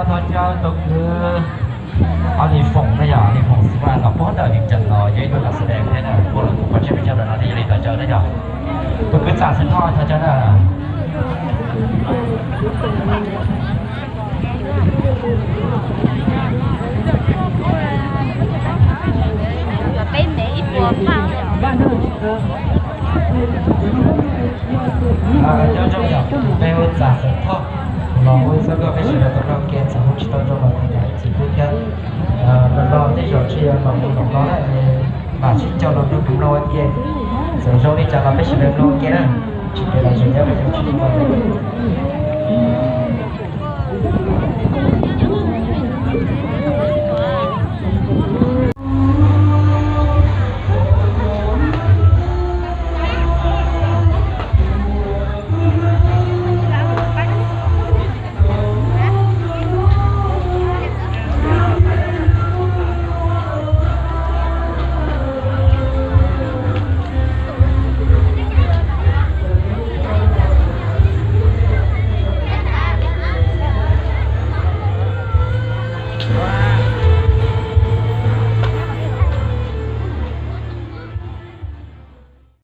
Thov caw tus kwv Lis Foom na yom, Lis Foom xwb mas los puag ntawm Vias Cas los yog ib tug nas xas dees thiab na, puag lub tus pov tseg pes tsawg ntawm no thiab yog li thov caw na yom. Tus kwv Txam Xeem Thoj thov caw na. Cov zoo yog peb hu Txam Xeem Thoj, los hu txog koj peb sawv daws tau mloog ke txawm hu tsis tau zoo los thov zam txim pub thiab. Los los tej zaum tsis yog los mus los no na, mam sib cog los nrog kuv mloog ua ke. Txawm zoo li cas los peb sawv daws mloog ua ke na, tsis pes los tsis nyob peb cov tsis tau.